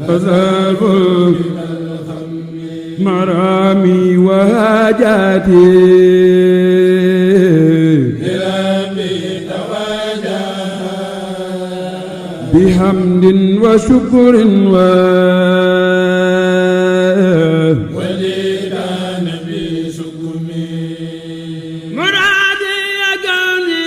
أذهب مرامي وهاجاتي بحمد وشكر ولي كان بشكري مرادي يجوني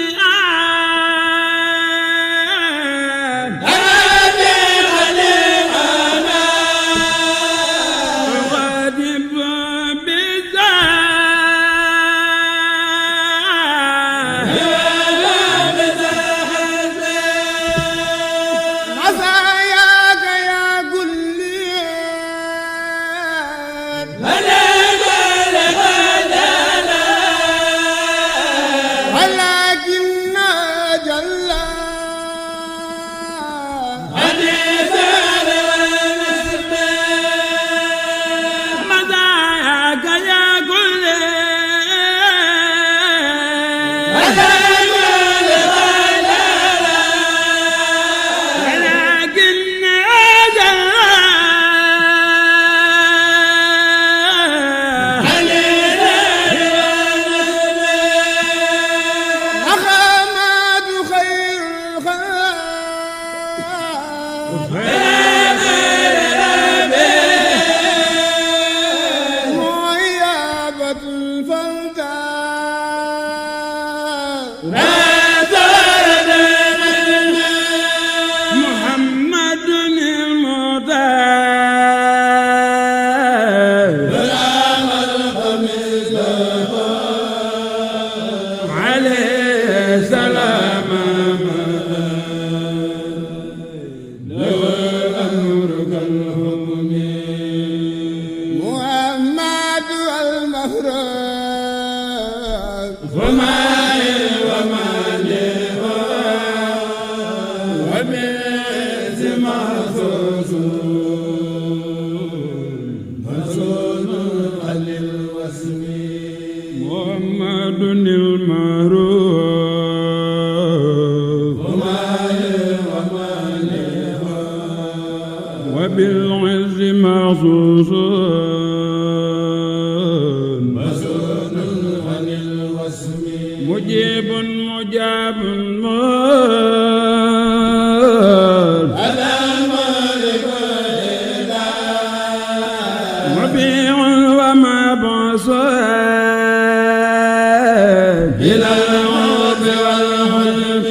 وبالعز محظوظ عن الوسم مجيب مجاب على مالك مبيع ومبعوث إلى العرب والحلم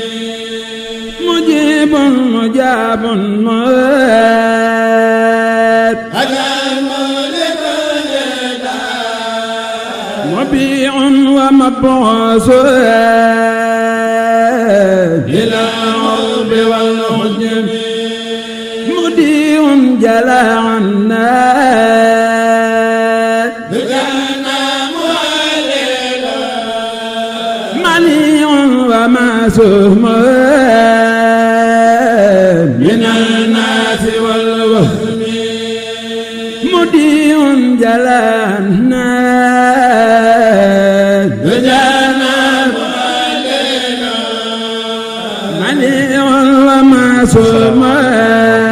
مجيب مجاب مبيع ومبعوث إلى العرب والحجم مديع جلا عنا بجنة مهللا منيع ومعصوم من الناس والوهم مديع جلا عنا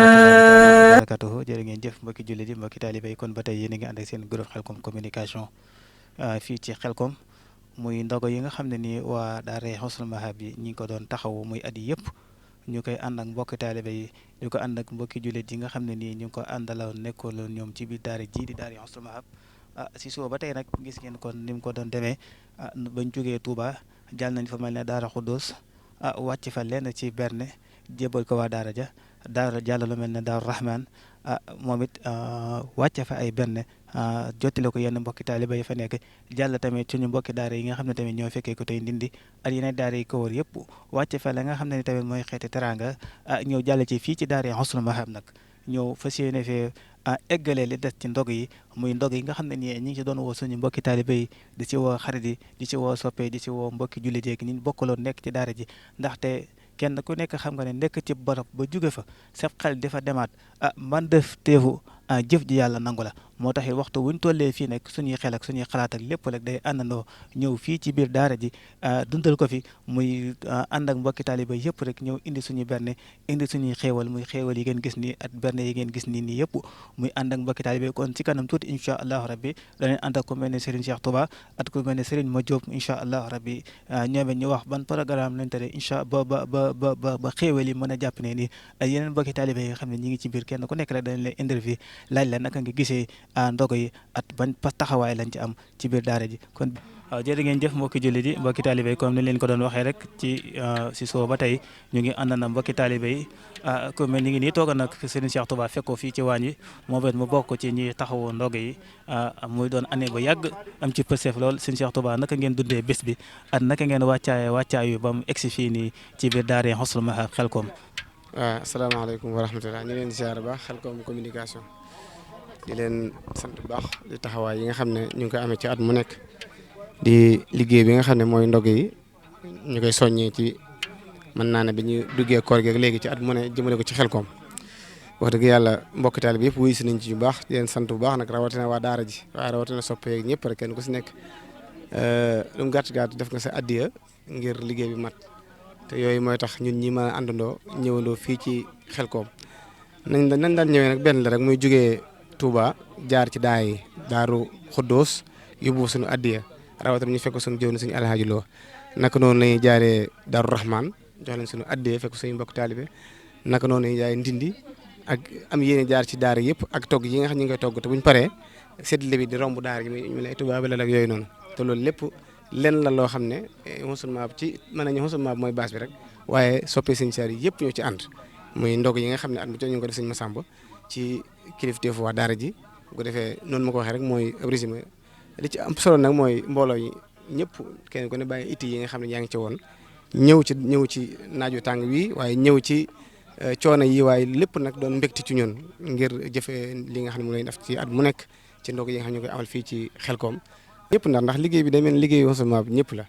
barakatuhu jërë ngeen jëf mbokki jullit yi mbokki taalibe yi kon ba tey yéen a ngi ànd ak seen groupe Khelcom communication fii ci Khelcom muy ndogo yi nga xam ne nii waa daara Husnul Mahab yi ñi ngi ko doon taxawu muy at yi yëpp ñu koy ànd ak mbokki taalibe yi ñu ko ànd ak mbokki jullit yi nga xam ne nii ñu ngi ko àndaloon nekkoon ñoom ci biir daara ji di daara Husnul Mahab si suba ba tey nag gis ngeen kon ni mu ko doon demee bañ jógee Touba jàll nañ fa mel ne Daara Khoudoss wàcc fa lenn ci berne jébal ko waa daara ja daara jàll lu mel ne Daaru Rahman moom it wàcce fa ay berne jottale ko yenn mbokki taaliba yi fa nekk jàll tamit suñu mbokki daara yi nga xam ne tamit ñoo fekkee ko tey ndindi ak yeneen daara yi ko wër yëpp wàcce fa la nga xam ne tamit mooy xeeti teranga ñëw jàll ci fii ci daara Husnul Mahab nag ñëw fas yéene fee eggale li des ci ndog yi muy ndog yi nga xam ne nii ñi ngi ci doon woo suñu mbokki taalibe yi di ci woo xarit yi di ci woo soppe di ci woo mbokki jullit yeeg ñi bokkaloon nekk ci daara ji ndaxte kenn ku nekk xam nga ne nekk ci barab ba jóge fa saf xel di fa demaat man def teefu jëf ji yàlla nangu la moo tax it waxtu wuñ tollee fii nag suñuy xel ak suñuy xalaat ak lépp rek day àndandoo ñëw fii ci biir daara ji dundal ko fi muy ànd ak mbokki taaliba yëpp rek ñëw indi suñu berne indi suñuy xéewal muy xéewal yi ngeen gis nii ak berne yi ngeen gis nii yëpp muy ànd ak mbokki taaliba kon ci kanam tuuti incha allahu rabbi danañ ànd ak ku mel ne Serigne Cheikh Touba ak ku mel ne Serigne Ma Diop incha allahu rabbi ñoome ñu wax ban programme lañ tere incha ba xéewal yi mën a jàpp ne ni ay yeneen mbokki taaliba yi nga xam ne ñi ngi ci biir kenn ku nekk rek dañ lay interview laaj la naka nga gisee ndogo yi at ban taxawaay lañ ci am ci biir daara ji kon waaw jërë ngeen jëf mbokki jullit yi mbokki taalibe yi comme ni leen ko doon waxee rek si soo ba tey ñu ngi ànd na mbokki taalibe yi ku mel ni ngi nii tooga nag Serigne Cheikh Touba fekk ko fii ci waañ yi moom it mu bokk ci ñi taxawu ndog yi muy doon année ba yàgg am ci pësef lool Serigne Cheikh Touba naka ngeen dundee bés bi at naka ngeen wàccaayu ba mu egsi fii nii ci biir daara Husnul Mahab Xelkom. waaw asalaamaaleykum wa rahmatulah ñu leen ziar baax Xelkom communication di leen sant bu baax di taxawaay yi nga xam ne ñu ngi koy amee ci at mu nekk di liggéey bi nga xam ne mooy ndog yi ñu koy soññee ci mën naa ne bi ñu duggee koor gi ak léegi ci at mu ne jëmale ko ci Xelkom wax dëgg yàlla mbokki taalibe bi yëpp wuyu si nañ ci bu baax di leen sant bu baax nag rawatina waa daara ji waaye rawatina soppe yeeg ñëpp rek kenn ku si nekk lu mu gàtt gàtt def nga sa addiya ngir liggéey bi mat te yooyu mooy tax ñun ñi mën a àndandoo ñëwandoo fii ci Xelkom nañ daan ñëwee nag benn la rek muy jógee Touba jaar ci daay Daaru Xuddoos yóbbu suñu addiya rawatina ñu fekk suñu jëwni suñu Alhaaji Lo naka noonu lañuy jaaree Daaru Rahman jox leen suñu addiya fekk suñu mbokk taalibe naka noonu lañuy jaay Ndindi ak am yéene jaar ci daara yëpp ak togg yi nga xam ñu ngi koy togg te buñ paree séddale bi di romb daara gi ñu lay Touba bi la ak yooyu noonu te loolu lépp lenn la loo xam ne Husnul Mahab ci mën nañu Husnul Mahab mooy base bi rek waaye soppee sëñ saar yi yëpp ñoo ci ànd muy ndog yi nga xam ne at mu jot ñu ngi ko def sëñ Massamba ci kilifteefu waa daara ji bu ko defee noonu ma ko waxee rek mooy résumé li ci am solo nag mooy mbooloo yi ñëpp kenn ku ne bàyyi itti yi nga xam ne yaa ngi ci woon ñëw ci naaju tàng wi waaye ñëw ci coono yi waaye lépp nag doon mbégte ci ñun ngir jëfee li nga xam ne mu lay def ci at mu nekk ci ndog yi nga xam ne ñu koy amal fii ci Xelkom ñëpp ndax liggéey bi day mel ni liggéeyu Husnul Mahab ñëpp la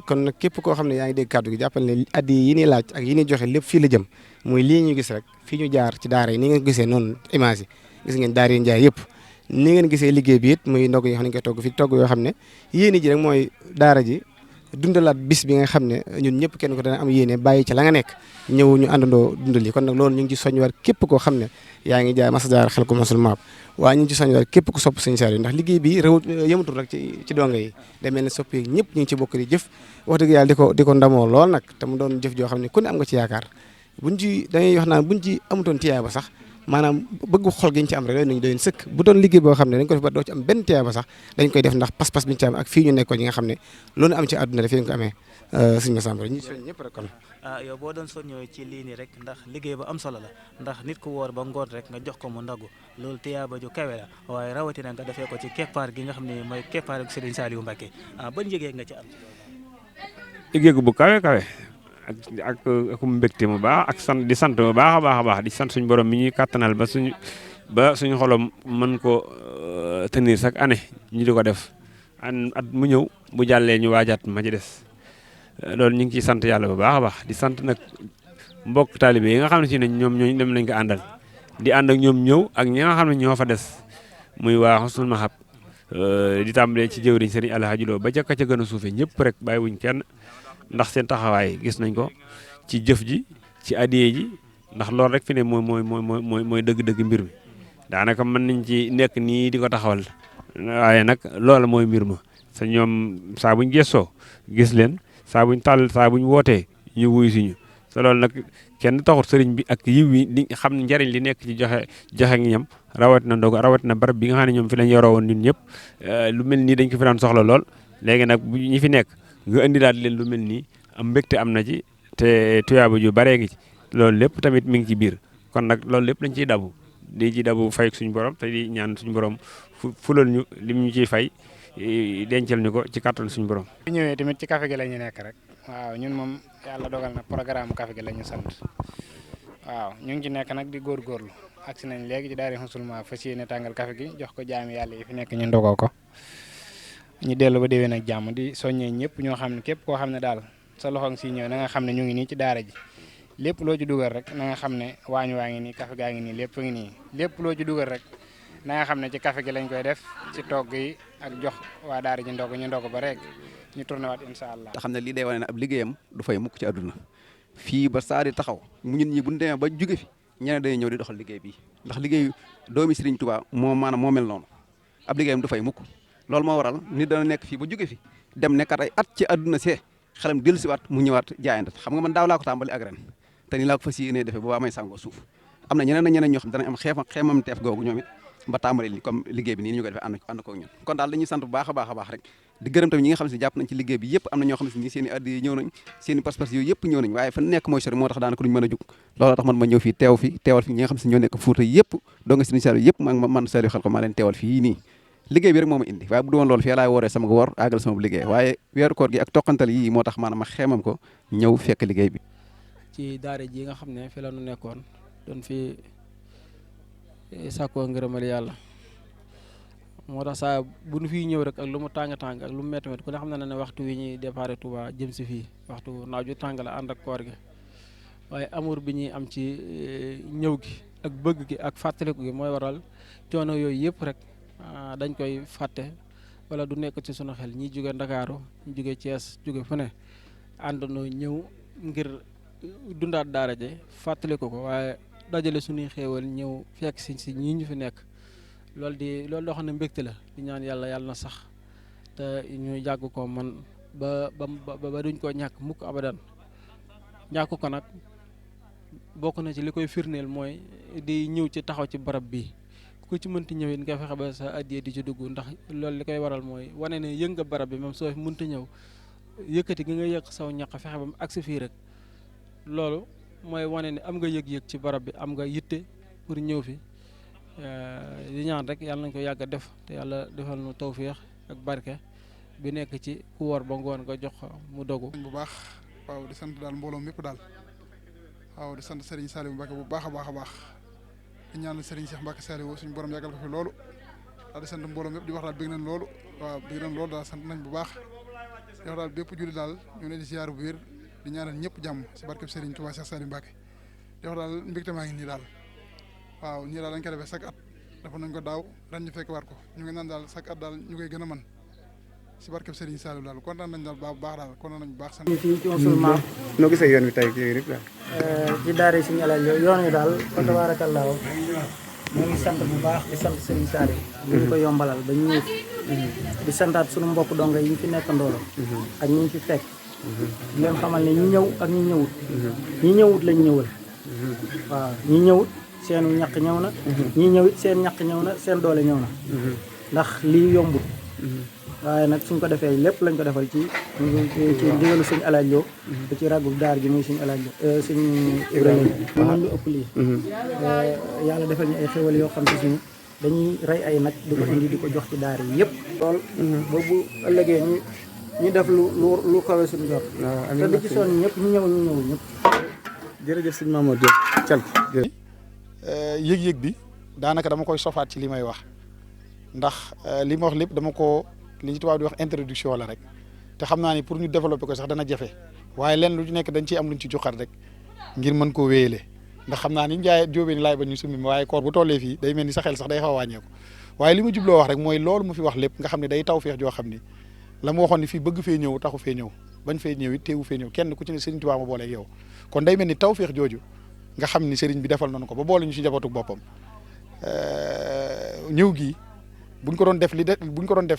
kon nag képp koo xam ne yaa ngi dégg kàddu gi jàppal ne addi yi ñuy laaj ak yi ñuy joxe lépp fii la jëm muy lii ñu gis rek fii ñu jaar ci daara yi ni ngeen gisee noonu image yi gis ngeen daara yi njaay yëpp ni ngeen gisee liggéey bi it muy ndog yi xam ne ñu koy togg fii togg yoo xam ne yéene ji rek mooy daara ji dundalaat bis bi nga xam ne ñun ñëpp kenn ko dana am yéene bàyyi ci la nga nekk ñëw ñu àndandoo dundal yi kon nag loolu ñu ngi ci soñ war képp koo xam ne yaa ngi jaay masa jaar Xelkom Husnul Mahab waaye ñu ngi ci soñ war képp ku sopp sëñ saar yi ndax liggéey bi réew yëmatul rek ci donga yi day mel ne sopp yi ñëpp ñu ngi ci bokk di jëf wax dëgg yàlla di ko ndamoo lool nag te mu doon jëf joo xam ne ku ne am nga ci yaakaar dañuy wax naan buñ ci amutoon tiyaay ba sax maanaam bëgg xol gi ñu ci am rek doy nañu doon sëkk bu doon liggéey boo xam ne dañ ko def ba doo ci am benn tiyaay ba sax dañ koy def ndax pas-pas bi ñu ci am ak fii ñu nekkoon ñi nga xam ne loolu am ci àdduna def ñu ko amee sëñ Massamba ñu soñ ñëpp rek kon yow boo doon soññoo ci lii nii rek ndax liggéey ba am solo la ndax nit ku woor ba ngoon rek nga jox ko mu ndagu loolu tiyaaba ju kawe la waaye rawatina nga defee ko ci keppaar gi nga xam ne mooy keppaar ak Serigne Saliou Mbacké ban yëgee nga ci am yëgee bu kawe ak mbégte mu baax ak di sant bu baax a baax di sant suñu borom mi ñuy kàttanal ba suñu xolom mën ko tenir chaque année ñu di ko def at mu ñëw bu jàllee ñu waajaat ma ci des loolu ñu ngi ciy sant yàlla bu baax a baax di sant nag mbokk taalibe yi nga xam ne si ne ñoom ñooñu dem nañ ko àndal di ànd ak ñoom ñëw ak ñi nga xam ne ñoo fa des muy waa Husnul Mahab di tàmbalee ci jëwriñ Serigne Alhaaji Lo ba ca ka ca gën a suufee ñëpp rek bàyyiwuñ kenn ndax seen taxawaay gis nañ ko ci jëf ji ci addiye ji ndax loolu rek fi ne mooy dëgg-dëgg mbir mi daanaka mën nañ ci nekk nii di ko taxawal waaye nag loola mooy mbir ma sa ñoom saa buñ gëstoo gis leen saa buñ wootee ñu wuyu si ñu te loolu nag kenn taxut sëriñ bi ak yiw yi li xam njariñ li nekk ci joxe ñam rawatina ndog rawatina barab bi nga xam ne ñoom fi lañ yoroo woon ñun ñëpp lu mel nii dañ ko fi daan soxla lool léegi nag bu ñi fi nekk nga indi daal leen lu mel nii am mbégte am na ci te tuyaaba ju baree ngi ci loolu lépp tamit mi ngi ci biir kon nag loolu lépp dañ ciy dabu di ci dabu fay suñu borom te di ñaan suñu borom fulal ñu lim ñu ciy fay dencal ñu ko ci kàttan suñu borom. bu ñëwee tamit ci café gi la ñu nekk rek waaw ñun moom yàlla dogal na programme café gi la ñu sant waaw ñu ngi ci nekk nag di góorgóorlu agsi nañ léegi ci daara Husnul Mahab fas yéene tàngal café gi jox ko jaami yàlla yi fi nekk ñu ndogoo ko ñu dellu ba déwén ak jàmm di soññee ñëpp ñoo xam ne képp koo xam ne daal sa loxo si ñëw na nga xam ne ñu ngi nii ci daara ji lépp loo ci dugal rek na nga xam ne waañ waa ngi nii café gaa ngi nii lépp ngi nii lépp loo ci dugal rek na nga xam ne ci café gi lañ koy def ci togg yi ak jox waa daara ji ndog ñu ndog ba rek ñu tourné waat incha allah. te xam ne lii day wane ne ab liggéeyam du fay mukk ci àdduna fii ba saa di taxaw mu ñun ñi bu ñu demee ba jóge fi ñeneen day ñëw di doxal liggéey bi ndax liggéey doomi Serigne Touba moo maanaam moo mel noonu ab liggéeyam du fay mukk loolu moo waral nit dana nekk fii ba jóge fi dem nekkat ay at ci àdduna see xelam dellu siwaat mu ñëwaat jaayante xam nga man daaw laa ko tàmbali ak ren te ni laa ko fas yéenee defee ba may sàngoo suuf am na ñeneen ñoo xam danañ am xeemam teef googu ñoom it ba tàmbali li comme liggéey bi nii ñu koy defee ànd ko ñun kon daal dañuy sant bu baax a baax rek di gërëm tamit ñi nga xam ne jàpp nañ ci liggéey bi yëpp am na ñoo xam ne ni seen i addi yi ñëw nañ seen i pas-pas yooyu yëpp ñëw nañ waaye fa nekk mooy sori moo tax daanaka duñ mën a jug looloo tax man ma ñëw fii teewal fi ñi nga xam ne ñoo nekk Fuuta yëpp doo nga sëriñ Saliou yëpp man Saliou Khelcom maa leen teewal fii nii liggéey bi rek moo ma indi waaye bu du woon loolu fii laay wooree sama woor àggal sama liggéey waaye weeru koor gi ak toqantal yi moo tax maanaam ma xeemam ko ñëw fekk liggéey bi ci daara ji nga xam ne fi la nu nekkoon doon fi sàkkoo ngërëmal yàlla moo tax saa bu nu fiy ñëw rek ak lu mu tàng ak lu mu métti ku ne xam na ne waxtu wi ñuy départ Touba jëm si fii waxtu naaj wi tàng la ànd ak koor gi waaye amour bi ñuy am ci ñëw gi ak bëgg gi ak fàttaliku gi mooy waral coono yooyu yëpp rek dañ koy fàtte wala du nekk ci sunu xel ñi jóge Ndakaaru ñu jóge Thiès jóge fu ne àndandoo ñëw ngir dundaat daara je fàttaliku ko waaye dajale suñuy xéewal ñëw fekk si ñii ñu fi nekk loolu loo xam ne mbégte la di ñaan yàlla na sax te ñu yàgg ko man ba duñ ko ñàkk mukk abadan ñàkk ko nag bokk na ci li koy firndeel mooy di ñëw ci taxaw ci barab bi ku ci mënti ñëwit nga fexe ba sa addiya di ci dugg ndax loolu li koy waral mooy wane ne yëng nga barab bi même soo fi mënti ñëw yëkkati gi nga yëg saw ñaq fexe ba mu agsi fii rek loolu mooy wane ne am nga yëg-yëg ci barab bi am nga yitte pour ñëw fi di ñaan rek yàlla nañ ko yàgg a def te yàlla defal nu tawféex ak barke bi nekk ci ku woor ba ngoon nga jox mu dogu bu baax waaw di sant daal mbooloo mépp daal waaw di sant Serigne Saliou Mbacke bu baax a baax di ñaan Serigne Cheikh Mbacke Saliou suñu borom yàggal ko fi loolu daal di sant mbooloo mépp di wax daal bëgg nañ loolu waaw bëgg nañ loolu daal sant nañ bu baax di wax daal bépp julli daal ñu leen di ziar bu wér di ñaanal ñëpp jàmm si barkeb Serigne Touba Cheikh Saliou Mbacke di wax daal mbégte maa ngi nii daal waaw nii daal dañ ko defee chaque at dafa nañ ko daaw ren ñu fekk war ko ñu ngi naan daal chaque at daal ñu koy gën a mën si barkeb Serigne Saliou daal kontaan nañ daal bu baax daal kontaan nañ bu baax. fii ci musulman noo gisee yoon wi tey ci rek daal. ci daara Serigne El Hadj yoon wi daal fa tabaarakallaahu ñu ngi sant bu baax di sant Serigne Saliou ñu ko yombalal ba ñu di santaat suñu mbokk donga yi ñu fi nekk ndoolo ak ñi ñu fi fekk di leen xamal ne ñi ñëw ak ñi ñëwut ñi ñëwut lañ ñëwal waaw ñi ñëwut seenu ñaq ñëw na ñi ñëwit seen ñaq ñëw na seen doole ñëw na ndax lii yombut waaye nag suñ ko defee lépp lañ ko defal ci ndigalu suñu El Hadj Lo ba ci ràggu daar gi muy suñu El Hadj Lo suñu Ibrahima mën lu ëpp lii yàlla defal ñu ay xéwal yoo xam ne suñu dañuy rey ay nag di ko indi di ko jox ci daar yi yëpp lool boobu ëllëgee ñu def lu kawe suñu jot te di ci sonn ñëpp ñu ñëwul ñëpp jërëjëf sëñ Mamadou Diop cal yëg-yëg bi daanaka dama koy sofaat ci li may wax ndax li ma wax lépp dama ko li ci tubaab di wax introduction la rek te xam naa ni pour ñu développer ko sax dana jafe waaye lenn lu ci nekk dañ ciy am luñ ci joxat rek ngir mën koo wéyale ndax xam naa ni njaay jóobee ni laay ba ñu summi waaye koor bu tollee fii day mel ni sa xel sax day xaw a wàññeeku waaye li ma jubloo wax rek mooy loolu mu fi wax lépp nga xam ne day taw feex joo xam ni la mu waxoon ni fii bëgg fee ñëw taxu fee ñëw bañ fee ñëw it teewu fee ñëw kenn ku ci ne Serigne Touba ma booleeg yow kon day mel ni taw feex jooju nga xam ni Serigne bi defal nañu ko ba boole ñu ci njabootu boppam ñëw gi buñ ko doon def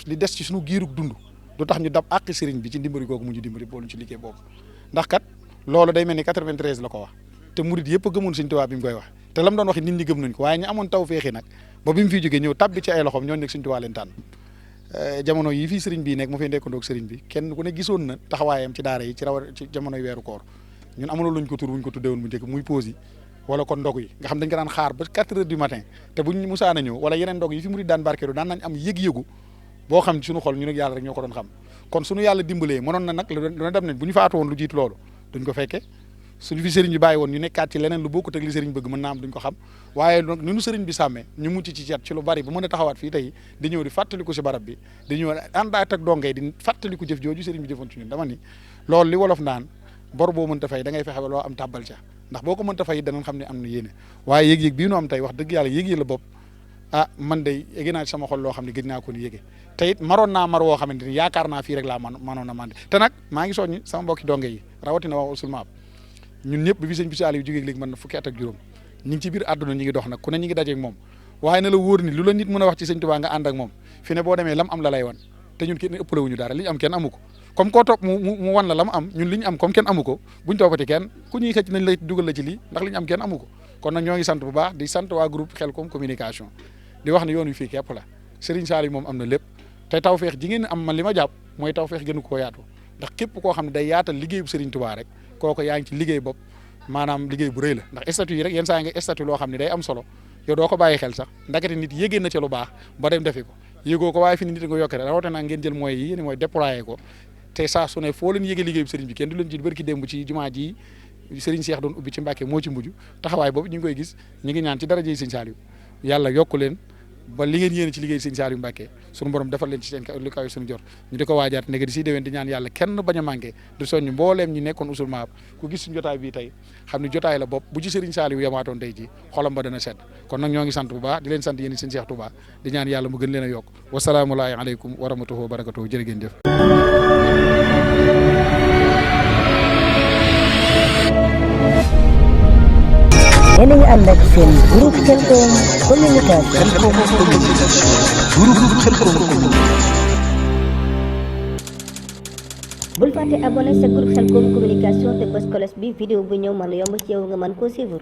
li des ci suñu giirug dund du tax ñu dab àqi Serigne bi ci ndimbali googu mu ñu dimbali boolu ci liggéey boobu ndax kat loolu day mel ni 93 la ko wax te murid yëpp a gëmoon Serigne Touba bi mu koy wax te lam doon wax nit ñi gëm nañ ko waaye ñu amoon taw feexi nag ba bi mu fiy jógee ñëw tabbi ci ay loxoom ñoo nekk Serigne Touba leen tànn jamono yi fii Serigne bii nekk mu fay nekkandoog Serigne bi kenn ku ne gisoon na taxawaayam ci daara yi ci jamonoy weeru koor ñun amoon luñ ko tur wuñ ko tuddeewoon bu njëkk muy pause yi wala kon ndog yi nga xam dañ ko daan xaar ba 4 heures du matin te buñ musaana ñëw wala yeneen ndog yi fi murid daan barkeelu daan nañ am yëg-yëgu boo xam ne suñu xol ñu nag yàlla rek ñoo ko doon xam kon suñu yàlla dimbalee mënoon na nag lu dem nañ bu ñu faatu woon lu jiitu loolu duñ ko fekke suñu fi sëriñ bi bàyyi woon ñu nekkaat ci leneen lu bokkut ak li sëriñ bëgg mën naa am duñ ko xam waaye nag ni nu sëriñ bi sàmmee ñu mucc ci cet ci lu bari ba mën a taxawaat fii tey di ñëw di fàttaliku si barab bi di ñëw àndaat ak dongay di fàttaliku jëf jooju sëriñ bi jëfoon ci ñun dama ni loolu li wolof naan bor boo mënta fay da ngay fexe ba loo am tàbbal ca ndax boo ko mënta fay danañ xam ne am na yéene waaye yëg-yëg bii nu am tey wax dëgg yàlla yëg-yëg la bopp man de yëge naa ci sama xol loo xam ne gëj naa ko ni yëge te it maroon naa mar woo xamante ni yaakaar naa fii rek laa manoon a mande te nag maa ngi soññi sama mbokki donge yi rawatina waa Husnul Maab ñun ñëpp bi fi sëñ Saliou jógee léegi mën na fukki at ak juróom ñi ngi ci biir àdduna ñi ngi dox nag ku ne ñi ngi dajeeg moom waaye na la wóor ni lu la nit mën a wax ci sëñ Tuubaa nga ànd ak moom fi ne boo demee lam am la lay wan te ñun kenn ëppale wuñu dara li ñu am kenn amu ko comme koo topp mu wan la lam am ñun li ñu am comme kenn amu ko buñ toppati kenn ku ñuy xëcc nañ la dugal la ci lii ndax li ñu am kenn amu ko kon nag ñoo ngi sant bu baax di sant waa groupe Khelcom communication di wax ne yoon wi fii képp la Serigne Saliou moom am na lépp te tawfeex ji ngeen am man li ma jàpp mooy tawfeex gënu koo yaatu ndax képp koo xam ne day yaatal liggéey bu Serigne Touba rek kooku yaa ngi ci liggéey bopp maanaam liggéey bu rëy la ndax statut yi rek yenn saa nga statut loo xam ne day am solo yow doo ko bàyyi xel sax ndakati nit yégée na ca lu baax ba dem defi ko yégoo ko waaye fi ni nit nga yokkee rawatina ngeen jël moyens yi yéen mooy déployer ko te saa su ne foo leen yégee liggéey bu Serigne bi kenn du leen ci bërki démb ci jumaa ji Serigne Cheikh doon ubbi ci Mbàkke moo ci mujj taxawaay boobu ñu ngi koy gis ñu ngi ñaan ci daraja yi Serigne Saliou yàlla yokku leen ba li ngeen yéene ci liggéey Serigne Saliou Mbàkke suñu borom defal leen ci seen lu kaw suñu jor ñu di ko waajaat nekk di si déwén di ñaan yàlla kenn bañ a manqué di soññ mbooleem ñi nekkoon Husnul Maab ku gis suñu jotaay bii tey xam ne jotaay la bopp bu ci Serigne Saliou yamaatoon tey ji xolam ba dana sedd kon nag ñoo ngi sant bu baax di leen sant yéen Serigne Cheikh Touba di ñaan yàlla mu gën leen a yokk wasalaamu aleykum wa rahmatullahi wa barakatuhu jërë ngeen jëf yéen a ngi ànd ak seen groupe Khelcom communication. groupe Khelcom communication. bul fàtte abonné sa groupe Khelcom communication te bës cloche bi vidéo bu ñëw mën a yomb ci yow nga mën koo suivre.